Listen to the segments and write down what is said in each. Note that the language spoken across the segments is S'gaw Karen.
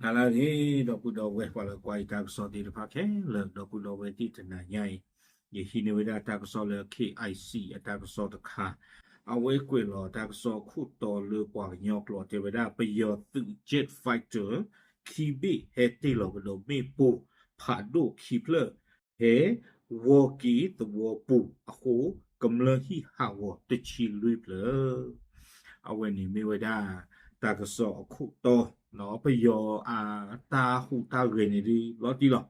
ဟါလၢအဂ့ၤ ဒီပုၢ်ဒီဝဲၢ် ပှၤလၢကွၢ်ယတၢ်ကစီၣ်သ့ၣ်တဖၣ်ခဲလၢာ် ဒီပုၢ်ဒီဝဲၢ်သ့ၣ် တနၤညါအံၤ ယဟံးန့ၢ်ဝဲဒၣ်တၢ်ကစီၣ်လၢ K I C အတၢ်ကစီၣ်တခါ, အဝဲကွဲးလီၤတၢ်ကစီၣ်အခိၣ်တီလၢပှၤကညီကျိာ်တဲဝဲဒၣ် ပယီၤသုး jet fighter ခံဘ့ၣ်ဟဲတ့ၢ်လီၤကဒီးမ့ၣ်ပိၢ်ဖးဒိၣ်ခံဖျၢၣ် ဖဲဝီၤက့ၤသဝီပူၤအဃိ ကမျၢၢ်ဟံၣ်ဟးဂီၤတဆံလွံၢ်ဖျၢၣ် အဝဲန့ၣ်မ့ၢ်ဝဲဒၣ် တၢ်ကစီၣ်အခိၣ်တီ, ပယီၤအတၢ်ဟူးတၢ်ဂဲၤန့ၣ်ဒုးလီၤ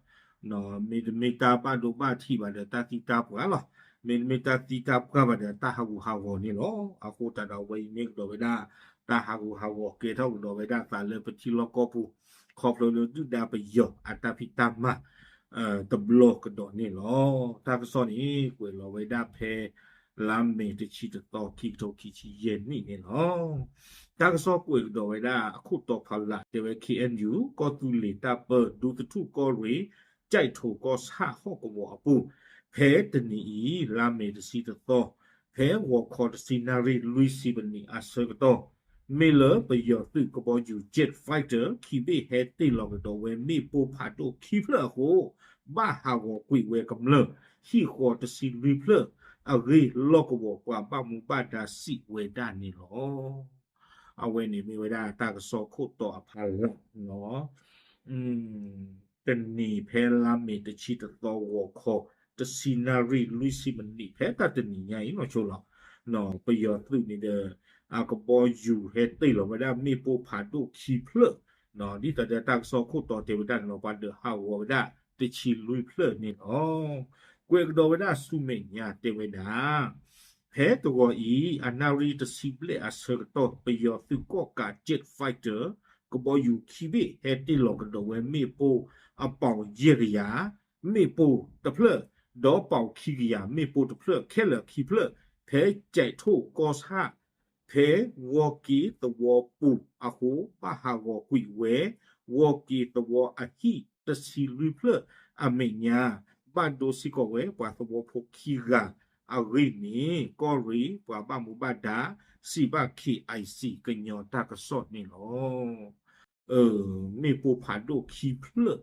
တံၢ်လီၤ. မ့တမ့ၢ်တၢ်ဘၣ်ဒိဘၣ်ထံးဘၣ်ဒီးတၢ်သံတၢ်ပှၢ်လီၤ. မ့တမ့ၢ်တၢ်သံတၢ်ပှၢ်ဘၣ်ဒီးတၢ်ဟးဂူာ်ဟးဂီၤန့ၣ်လီၤ. အဃိသတးဒီးအဝဲအံၤမ့ၢ်ကဒီးဝဲဒၣ် တၢ်ဟးဂူာ်ဟးဂီၤကဲထီၣ်ကဒီးဝဲဒၣ်သးလၢပထံလီၢ်ကီၢ်ပူၤ ခီဖျိလၢဒုၣ်ဒါပယီၤအတၢ်ဖံးတၢ်မၤ တဘျီကဒီးန့ၣ်လီၤ. တၢ်ကစီၣ်န့ၣ် ကွဲးလီၤဝဲဒၣ်ဖဲ လါမ့ၤတဆံတသီ ခံကထိခံဆံယဲၢ်နံၣ်န့ၣ်လီၤ. တၢ်ကစီၣ်ကွဲးကဒီးဝဲဒၣ်အခိၣ်တီဖီလာ်တဲဝဲ K N U ကီၢ်သူလ့ၤတၢ်ပၢ ဒူသထူၣ်ကီၢ်ရ့ၣ် ကၠဲးထိးကီၢ်ဆၣ်ဟီၣ်ကဝီၤအပူၤ ဖဲတနံၤအံၤ လါမ့ၤတဆံတသီ ဖဲဂီၤခီတဆံနၣ်ရံၣ်လွံၢ်ဆံမံးနံးအဆၢကတီၢ် မ့ၢ်လၢပယီၤသုးကဘီယူၤ jet fighter ခံဘ့ၣ်ဟဲတ့ၢ်လီၤကဒီးဝဲမ့ၣ်ပိၢ်ဖးဒိၣ်ခံဖျၢၣ်အဃိ ဘၣ်ဟးဂီၤကွံာ်ဝဲကမျၢၢ် ဟံၣ်ဃီတဆံလွံၢ်ဖျၢၣ်အဂ့ၢ် လီၢ်ကဝီၤပှၤဘၣ်မူဘၣ်ဒါစံးဝဲဒၣ်န့ၣ်လီၤ. အဝဲန့ၣ်မ့ၢ်ဝဲဒၣ်တၢ်ကစီၣ်ခိၣ်တီအဖီလာ် တနံၤဖဲလါမ့ၤတဆံတသီဂီၤခီ တဆံနၣ်ရံၣ်လွံၢ်ဆံမံးနံး ဖဲတၢ်တနံၤညါအံၤနီၢ်ဆိလီၤ. ပယီၤသုးန့ၣ်ဒီး အကဘီယူၤဟဲတ့ၢ်လီၤဝဲဒၣ်မ့ၣ်ပိၢ်ဖးဒိၣ်ခံဖျၢၣ် ဒ်သိးဒီးတၢ်ကစီၣ်ခိၣ်တီတဲဝဲဒၣ်န့ၣ်လီၤ ပှၤဒုးဟးဂီၤဝဲဒၣ်တဆံလွံၢ်ဖျၢၣ်န့ၣ်လီၤ. ကွဲးကဒီးဝဲဒၣ်ဆူမဲာ်ညါတဲဝဲဒၣ် ဖဲတဂီၤအံၤ အနၣ်ရံၣ်တဆံဘျဲၣ်အဆၢကတီၢ် ပယီၤသုးကီၣ်ကး jet fighter ကဘီယူၤခံဘ့ၣ်ဟဲတ့ၢ်လီၤကဒီးဝဲမ့ၣ်ပိၢ်အပီၤယဲၢ်ကယၤ မ့ၣ်ပိၢ်တဖျၢၣ် ဒီးပီၤခံကယၤမ့ၣ်ပိၢ်တဖျၢၣ် ခဲလၢာ်ခံဖျၢၣ် ဖဲကၠဲးထိးကီၢ်ဆၣ် ဖဲဝီၤက့ၤသဝီပူၤအဃိ ဘၣ်ဟးဂီၤကွံာ်ဝဲ ဝီၤက့ၤသဝီအဟံၣ်တဆံလွံၢ်ဖျၢၣ်အမဲာ်ညါ ဘၣ်ဒိစ့ၢ်ကီးဝဲပှၤသဝီဖိခံဂၤအဂ့ၢ်န့ၣ် ကီၢ်ရ့ၣ်ပှၤဘၣ်မူဘၣ်ဒါ စံးဘၣ် K I C ကညီတၢ်ကစီၣ်န့ၣ်လီၤ. မ့ၣ်ပိၢ်ဖးဒိၣ်ခံဖျၢၣ်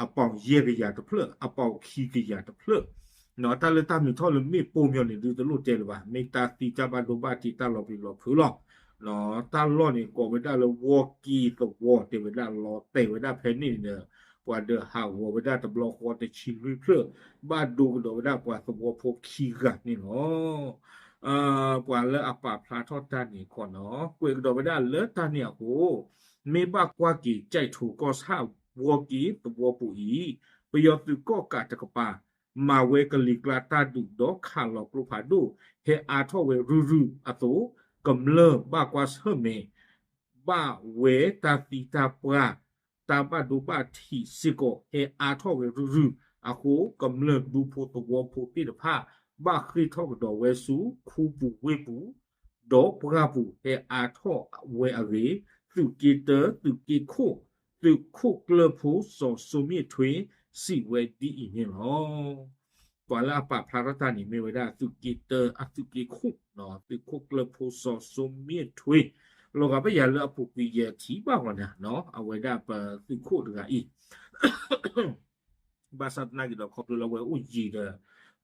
အပီၤယဲၢ်ကယၤတဖျၢၣ် အပီၤခံကယၤတဖျၢၣ် တၢ်လၢတၢ်မံၤထီၣ်လၢမ့ၣ်ပိၢ်မီၤန့ၣ် ဒုးတလိၣ်တဲလၢၤဘၣ် မ့ၢ်တၢ်သံတၢ်ဘၣ်ဒိဘၣ်ထံးတၢ်လီၤပျံၤလီၤဖုးလီၤ. တၢ်လီၢ်န့ၣ်ကိးဝဲဒၣ်လၢဝီၤက့ၤသဝီ တဲဝဲဒၣ်လီၤတဲာ်ဝဲဒၣ်ဖဲန့ၣ်န့ၣ်ဒီး ပှၤဒုးဟးဂီၤဝဲဒၣ်တဘျီဃီတဆံလွံၢ်ဖျၢၣ် ဘၣ်ဒိကဒီးဝဲဒၣ်ပှၤသဝီဖိခံဂၤန့ၣ်လီၤ. ပှၤလၢအပာ်ဖျါထီၣ်တၢ်န့ၣ်ခီနီၤ ကွဲးကဒီးဝဲဒၣ်လၢတၢ်န့ၣ်အဃိ မ့ၢ်ဘၣ်ကွၢ်က့ၤကၠဲးထိးကီၢ်ဆၣ်ဝီၤက့ၤသဝီပူၤအံၤ ပယီၤသုးကီၣ်ကးတကပၤ မၤဝဲကလံၤကျါတၢ်ဒုးဒီးခးလီၤကျိဖးဒိၣ် ဟဲအါထီၣ်ဝဲရုၢ်ရုၢ်အသိး ကမျၢၢ်ဘၣ်ကွၢ်ဆၢၣ်မဲာ် ဘၣ်ဝဲတၢ်သံတၢ်ပှၢ် တၢ်ဘၣ်ဒိဘၣ်ထံးစ့ၢ်ကီး ဟဲအါထီၣ်ဝဲရုၢ်ရုၢ်အဃိ ကမျၢၢ်ဒူဖိသဝီဖိသ့ၣ်တဖၣ် ဘၣ်ဃ့ၢ်ထီၣ်ကဒီးဝဲဆူခူပူၤဝ့ၢ်ပူၤ ဒီးပှၢ်ပူၤဟဲအါထီၣ်ဝဲအဂ့ၢ် သုးက့တၢ သုးက့ခိၣ် သုးခိၣ်ကျၢၢ်ဖိစီၤစိမ့ၣ်ထွ့ စံးဝဲဒ်အံၤန့ၣ်လီၤ. ပှၤလၢအပာ်ဖျါထီၣ်တၢ်န့ၣ်မ့ၢ်ဝဲဒၣ်သုးက့တၢ အသုးက့ခိၣ် သုးခိၣ်ကျၢၢ်ဖိစီၤစိမ့ၣ်ထွ့ လီၤဂာ်ဘၣ်ယၤလၢအပူၤကွံာ်ယဲၢ်ထံၣ်ဘၣ်ဂီၤနၤ အဝဲဒၣ်ပသုးခိၣ်တဂၤအံၤ ဘၣ်ဆၣ်သနာ်က့ဒီးခီဖျိလၢအဝဲအိၣ်ယံၤဒီး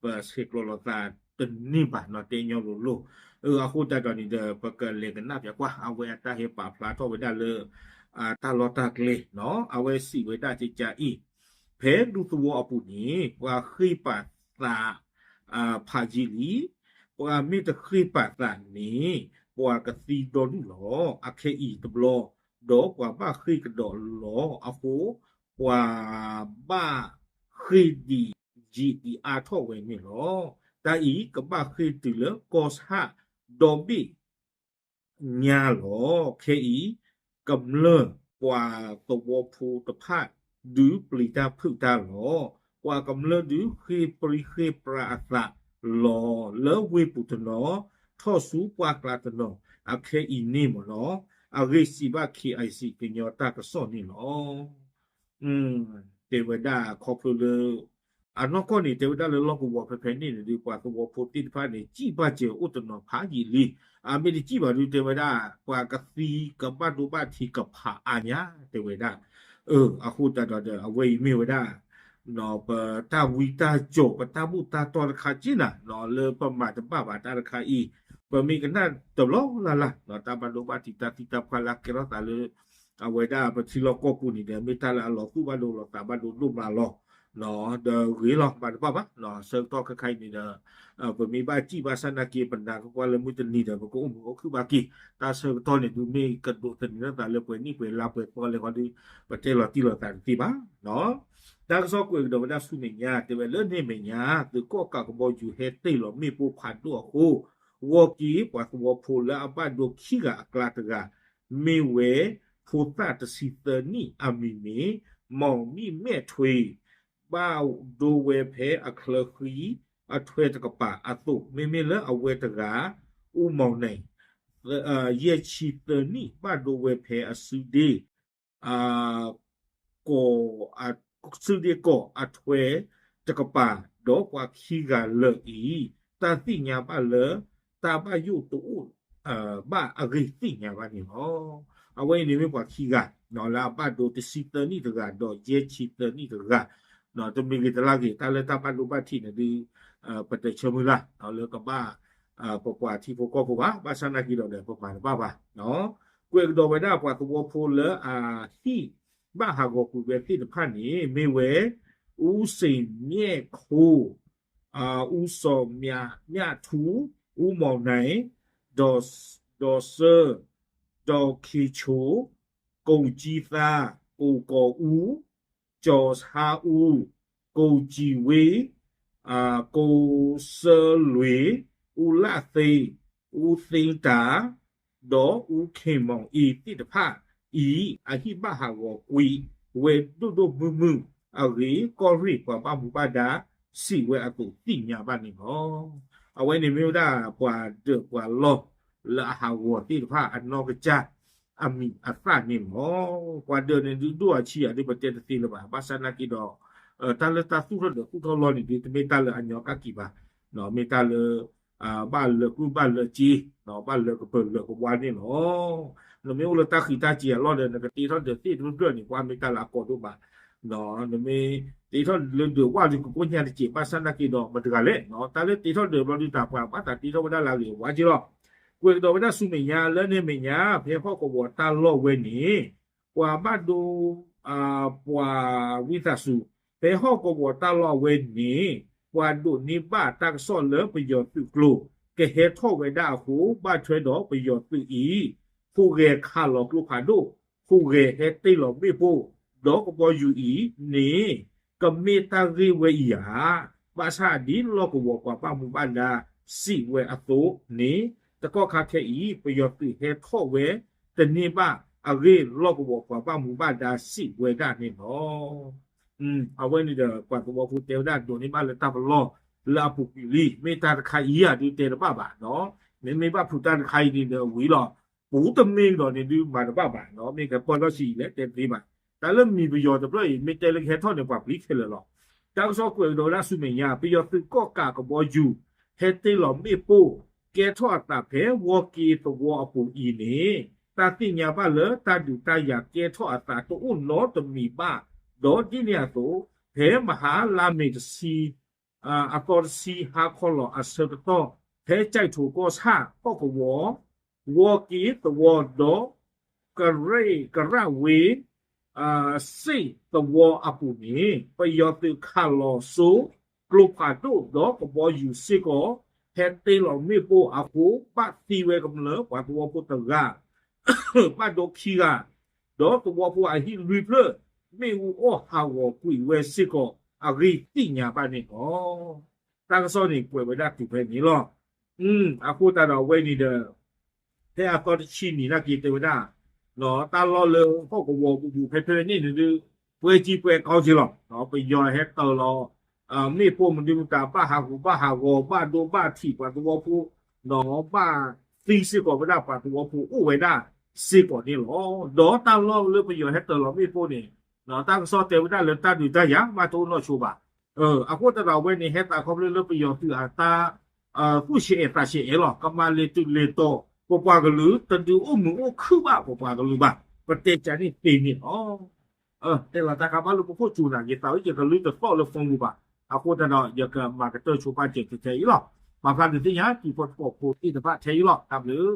ပဆဲးကျိးလိာ်သးတန့ၢ်ဘၣ်နီၤ တဲညီလိၤလိၤ အဃိသတးဒီးန့ၣ်ဒီး ပကလဲၤကနၣ်ပၠးကွၢ် အဝဲအတၢ်ဟဲပာ်ဖျါထီၣ်ဝဲဒၣ်လၢ တၢ်လီၢ်တၢ်ကျဲနီၤ အဝဲစံးဝဲဒၣ်ကကါအံၤ ဖဲဒူသဝီအပူၤန့ၣ် ပှၤဃ့ၢ်ပာ်သး ဖးယံာ်လံ ပှၤမ့ၢ်တဃ့ၢ်ပာ်သးန့ၣ် ပှၤကသံဒီဒူၣ်လီၤ. အခဲအံၤတဘျီ ဒီးပှၤဘၣ်ဃ့ၢ်ကဒီးလီၤအဃိ ပှၤဘၣ်ဃ့ၢ်ဒံးယံာ်ဒံးအါထီၣ်ဝဲန့ၣ်လီၤ. တၢ်အံၤကဘၣ်ဃ့ၢ်တုၤလၢကီၢ်ဆၣ်ဒီဘ့ၣ် ညါလီၤ. ခဲအံၤ ကမျၢၢ်ပှၤသဝီဖိတဖၣ် ဒုးပျံၤတၢ်ဖုးတၢ်လီၤ. ပှၤကမျၢၢ်ဒုးဃ့ၢ်ပြံဃ့ၢ်ပြါအသးလီၤ လၢဝ့ၢ်ပူၤတနီၤ ထီၣ်ဆူပှၢ်ကျါတနီၤ အခဲအံၤန့ၣ်မ့ၢ်နီၤ အဂ့ၢ်စံးဘၣ် K I C ကညီတၢ်ကစီၣ်န့ၣ်လီၤ. တဲဝဲဒၣ်ခီဖျိလၢ အနီၢ်ကီၢ်န့ၣ် တဲဝဲဒၣ်လၢလီၢ်ကဝီၤဖဲဖဲန့ၣ်န့ၣ်ဒုး ပှၤသဝီဖိသ့ၣ်တဖၣ်န့ၣ် စံၣ်ဘၣ်စၢၤအိၣ်တနီၤဖးယံာ်လံ. အမ့ၢ်တစံၣ်ဘၣ်ဒုး တဲဝဲဒၣ် ပှၤကသံကဘၣ်ဒိဘၣ်ထံးကဖးအါညါ တဲဝဲဒၣ်. အဃိသတးဒီး အဝဲအံၤမ့ၢ်ဝဲဒၣ် ပတၢ်ဝံတၢ်ကၠီၤ ပတၢ်ဘူၣ်တၢ်တီၢ်တခါက့နၤ လၢပမၤတဘၣ်ဘၣ်တၢ်တခါအံၤ ပမ့ၢ်ကနၣ်တဘျီလၢ်လၢ် တၢ်ဘၣ်ဒိဘၣ်ထံးတၢ်သံတၢ်ပှၢ်လၢအကဲထီၣ်သးလၢ အဝဲဒၣ်ပထံလီၢ်ကီၢ်ပူၤန့ၣ်ဒီး မ့ၢ်တၢ်လၢအလီၤသူၣ်ဘၣ်ဒိလီၤသးဘၣ်ဒိဒိၣ်မးလီၤ. ဒီးဂ့ၤလီၤ မၤတဘၣ်ဘၣ် ဆၢကတီၢ်ခဲခါအံၤန့ၣ်ဒီး ပမ့ၢ်ဘၣ်စံၣ်ဘၣ်ဆၣ်နာ်က့ ပနာ်ကကွၢ်လၢမုၢ်တနံၤဒီး ပကအိၣ်မုာ်အိၣ်ခုၣ်ဘၣ်က့ၤ တၢ်ဆၢကတီၢ်န့ၣ်ဒုး မ့ၢ်ကဒိးသန့ၤထီၣ်သးလၢပှဲၤနံၣ်ပှဲၤလါပှဲၤပီလဲဃီဒုး ပတဲလီၤတံၢ်လီၤသးတသ့ဘၣ်. တၢ်ကစီၣ်ကွဲးကဒီးဝဲဒၣ်ဆူမဲာ်ညါ တဲဝဲလၢန့ၣ်မဲာ်ညါ သုးကီၣ်ကးကဘီယူၤဟဲတ့ၢ်လီၤမ့ၣ်ပိၢ်ဖးဒိၣ်အဃိ ဂီၤက့ၤပှၤသဝီဖိလၢအဘၣ်ဒိခံဂၤအကျါတဂၤ မ့ၢ်ဝဲ ဖိသၣ်တဆံသၢနံၣ်အမံၤမ့ၢ် မီၢ်မံၣ်မဲၣ်ထွ့ ဘၣ်ဒိဝဲဖဲအချၢဃံအထွဲတကပၤအသိး မ့မ့ၢ်လၢအဝဲတဂၤ အူမီၢ်န့ၣ် ယဲၢ်ဆံသၢနံၣ် ဘၣ်ဒိဝဲဖဲအစုဒ့ ကီၢ် စုဒ့ကီၢ်အထွဲတကပၤ ဒီးပှၤခံဂၤလၢာ်အံၤ တၢ်သ့ၣ်ညါဘၣ်လၢ တၢ်ဘၣ်ယိၣ်တအိၣ်ဘၣ်အဂ့ၢ်သ့ၣ်ညါဘၣ်န့ၣ်လီၤ. အဝဲအံၤန့ၣ်မ့ၢ်ပှၤခံဂၤ လၢအဘၣ်ဒိတဆံသၢနံၣ်တဂၤ ဒီးယဲၢ်ဆံသၢနံၣ်တဂၤ တမံၤဂ့ၤတလါဂ့ၤ တၢ်လၢတၢ်ဘၣ်ဒိဘၣ်ထံးန့ၣ်ဒုး ပတဆၢမုၢ်လၢ် လၢကဘၣ် ပပှၤထံဖိကီၢ်ဖိဘၣ် ဘၣ်ဆၣ်နာ်က့ဒီး ပမၤတဘၣ်ဘၣ် ကွဲးကဒီးဝဲဒၣ်ပှၤသဝီဖိလၢအဟံၣ်ဘၣ်ဟးဂီၤကွံာ်ဝဲသ့ၣ်တဖၣ်န့ၣ် မ့ၢ်ဝဲ အူစ့ၣ်မၠဲၣ်ခိ အူစီၤမၠၣ်ထူ အူမီၢ်နၢၤ ဒီးစၢ ဒီးခ့ဆိ ကိၣ်ကၠံသါ ကိၣ်ကီၤအူ ကၠီၤဆါအူ ကိၣ်ကၠံဝ့ ကိၣ်စၢလွ့ အူလၣ်သ့ အူသ့တၢ် ဒီးအူခ့ၣ်မီၣ်အ့သ့ၣ်တဖၣ်အံၤ အဟံၣ်ဘၣ်ဟးဂီၤကွံာ်ဝဲဒိၣ်ဒိၣ်မုၢ်မုၢ်အဂ့ၢ် ကီၢ်ရ့ၣ်ပှၤဘၣ်မူဘၣ်ဒါစံးဝဲအသိးသ့ၣ်ညါဘၣ်န့ၣ်လီၤ. အဝဲန့ၣ်မ့ၢ်ဝဲဒၣ်ပှၤဒၢးပှၤလီၢ်လၢအဟးဂီၤသ့ၣ်တဖၣ်အနီၢ်ကစၢ်အမံၤအသၣ်န့ၣ်လီၤ. ပှၤဒၢးန့ၣ်ဒုးဒိၣ်အဆံးအဒုးပတဲတသ့လၢၤဘၣ် ဘၣ်ဆၣ်နာ်က့ဒီး တၢ်လၢတၢ်သူၣ်ထီၣ်ဒၢးသူၣ်ထီၣ်လီၢ်န့ၣ်ဒုး တမ့ၢ်တၢ်လၢအညီကၣ်က့ၤဘၣ်, မ့ၢ်တၢ်လၢ ဘၣ်လၢာ်ကျိၣ်ဘၣ်လၢာ်စ့, ဘၣ်လၢာ်ကပၢၤလၢာ်ကဝါန့ၣ်လီၤ. နမ့ၢ်အိၣ်လၢတၢ်ဃံးတၢ်စ့ၤအလီၢ်ဒီး နကတ့ထီၣ်ဒၢးသ့ၣ်တဖျၢၣ်န့ၣ် ပှၤမ့ၢ်တၢ်လၢအကီဒိၣ်ဘၣ်, နမ့ၢ်တ့ထီၣ်လၢဒၢးဝၣ်ဒုး ကကိၣ်ညါတစဲး ဘၣ်ဆၣ်နာ်က့ဒီး မတၤတဂၤလဲၣ်, တၢ်လၢတ့ထီၣ်ဒၢးဘျီဒုး တၢ်ပှၤဘၣ်သးတ့ထီၣ်ဝဲဒၣ်လၢအဂ့ၤအဝါက့လီၤ. ကွဲးကဒီးဝဲဒၣ်ဆူမဲာ်ညါ လၢန့ၣ်မဲာ်ညါ ဖဲဟီၣ်ကဝီၤတၢ်လီၢ်ဝဲန့ၣ် ပှၤဘၣ်ဒိ ပှၤဝံသးစူၤ ဖဲဟီၣ်ကဝီၤတၢ်လီၢ်ဝဲန့ၣ် ပှၤဒိးန့ၢ်ဘၣ်တၢ်ကစီၣ်လၢပယီၤသုးကျိၤ ကဟဲထီၣ်ဝဲဒၣ်အဃိ ဘၣ်ထွဲဒီးပယီၤသုးအံၤ ဟူးဂဲၤခးလီၤကျိဖးဒိၣ်, ဟူးဂဲၤဟဲတ့ၢ်လီၤမ့ၣ်ပိၢ်, ဒီးကဘီယူၤအံၤန့ၣ် ကမ့ၢ်တၢ်ဂ့ၢ်ဝဲအံၤဧါ. ဘၣ်ဆၣ်ဒ်လီၢ်ကဝီၤပှၤဘၣ်မူဘၣ်ဒါစံးဝဲအသိးန့ၣ် တကီၢ်ခါခဲအံၤ ပယီၤသုးဟဲထီၣ်ဝဲတန့ၢ်ဘၣ်အဂ့ၢ် လီၢ်ကဝီၤပှၤဘၣ်မူဘၣ်ဒါစံးဝဲဒၣ်န့ၣ်လီၤ. အဝဲန့ၣ်ဒီး ပှၤသဝီဖိတဲဝဲဒၣ် ဒိးန့ၢ်ဘၣ်လၢတၢ်ပလီၢ်လၢအပူၤကွံာ်လံ, မ့ၢ်တၢ်တခါအံၤဧါဒုးတဲတဘၣ်ဘၣ်, မ့မ့ၢ်ဘၣ်ဖုးတၢ်တခါအံၤန့ၣ်ဒီးဝံၤလီၤ, ပူၤတမ့ၢ်ကဒီးန့ၣ်ဒုးမၤတဘၣ်ဘၣ်, မ့ၢ်ကပၢၢ်ထီၣ်ဆံးအံၤလဲၣ်တဲသ့ဘၣ်. တၢ်လၢမံၤပယီၤတဖျၢၣ်အံၤ မ့ၢ်တဲလၢကဟဲထီၣ်န့ၣ် ပှၤပျံၤခဲလၢာ်လီၤ. တၢ်ကစီၣ်ကွဲးကဒီးဝဲဒၣ်ဆူမဲာ်ညါ ပယီၤသုးကီၣ်ကးကဘီယူၤ ဟဲတ့ၢ်လီၤမ့ၣ်ပိၢ် ကဲထီၣ်အသးဖဲဝီၤက့ၤသဝီအပူၤအံၤန့ၣ် တၢ်သ့ၣ်ညါဘၣ်လၢတၢ်ဒုးတၢ်ယၤကဲထီၣ်အသးတအိၣ်နီတမံၤဘၣ်, ဒီးဒ်န့ၣ်အသိး ဖဲမဟါလါမ့ၤတဆံ အသီတဆံဟါခီလီၤအဆၢကတီၢ် ဖဲကၠဲးထိးကီၢ်ဆၣ်ဟီၣ်ကဝီၤ ဝီၤက့ၤသဝီဒီး ကရ့ၣ်ကရၣ်ဝ့ စ့ၣ်သဝီအပူၤန့ၣ် ပယီၤသုးခးလီၤစိကျိဖးဒိၣ်ဒီးကဘီယူၤစ့ၢ်ကီး ဟဲတ့ၢ်လီၤမ့ၣ်ပိၢ်အဃိ ဘၣ်သံဝဲကမျၢၢ်ပှၤသဝီဖိတဂၤ ဘၣ်ဒိခံဂၤ, ဒီးသဝီဖိအဟံၣ်လွံၢ်ဖျၢၣ် မ့ၣ်အူအီၣ်ဟးဂီၤကွံာ်ဝဲစ့ၢ်ကီးအဂ့ၢ်သ့ၣ်ညါဘၣ်န့ၣ်လီၤ. တၢ်ကစီၣ်န့ၣ်ကွဲးဝဲဒၣ်တုၤဖဲန့ၣ်လီၤ. အဃိသတးဒီးအဝဲန့ၣ်ဒီး ဖဲအသီတဆံနံၤနာ်က့တဲဝဲဒၣ် တၢ်လီၢ်လၢဟီၣ်ကဝီၤပူၤပူၤဖဲဖဲန့ၣ်န့ၣ်ဒုး ပှဲၤကံပှဲၤကီက့လီၤ. ပယီၤဟဲတ့ၢ်လီၤ မ့ၣ်ပိၢ်မနုၤမတၤ ဘၣ်ဟးဂူာ်ဘၣ်ဟးဂီၤ ဘၣ်ဒိဘၣ်ထံးပှၤသဝီဖိ ဘၣ်သံစ့ၢ်ကီးဝဲဒၣ်ပှၤသဝီဖိအိၣ်ဝဲဒၣ်စ့ၢ်ကီးန့ၣ်လီၤ. ဒီးတၢ်လီၢ်လၢပယီၤဟဲတ့ၢ်လီၤမ့ၣ်ပိၢ်န့ၣ် တၢ်ကစီၣ်တဲဝဲဒၣ်လၢတၢ်ဒုးတၢ်ယၤဘၣ်တအိၣ်နီၢ်ဆိဘၣ်. အဃိသတးဒီးအဝဲန့ၣ် ဟဲသးခီဖျိလၢပယီၤသုးအတၢ် သူၣ်ဆံးအဲၣ်သးဆံးအဲၣ်လီၤ. ကမၤလဲၤတုၤလဲၤတီၤ ပပှၤကလုာ် တဒုးအိၣ်မုာ်အိၣ်ခုၣ်ဘၣ်ပပှၤကလုာ်ဘၣ်. ပတဲကန့ၣ်သ့န့ၣ်လီၤ. တဲလီၤတၢ်ကါဘၣ်လၢပခိၣ်စူၤနၤက့ၤသးဝဲ ယကလုၢ်တသီၣ်လၢ phone ပူၤဘၣ်. အဃိသတးဒီး ယကမၤကတၢၢ်ဆိပာ်စၢၤထဲအံၤလီၤ. ပာ်ဖျါဒုးသ့ၣ်ညါ တံၤဖိသကိးဖိသ့ၣ်တဖၣ်ထဲအံၤလီၤ. တၢ်ဘျုး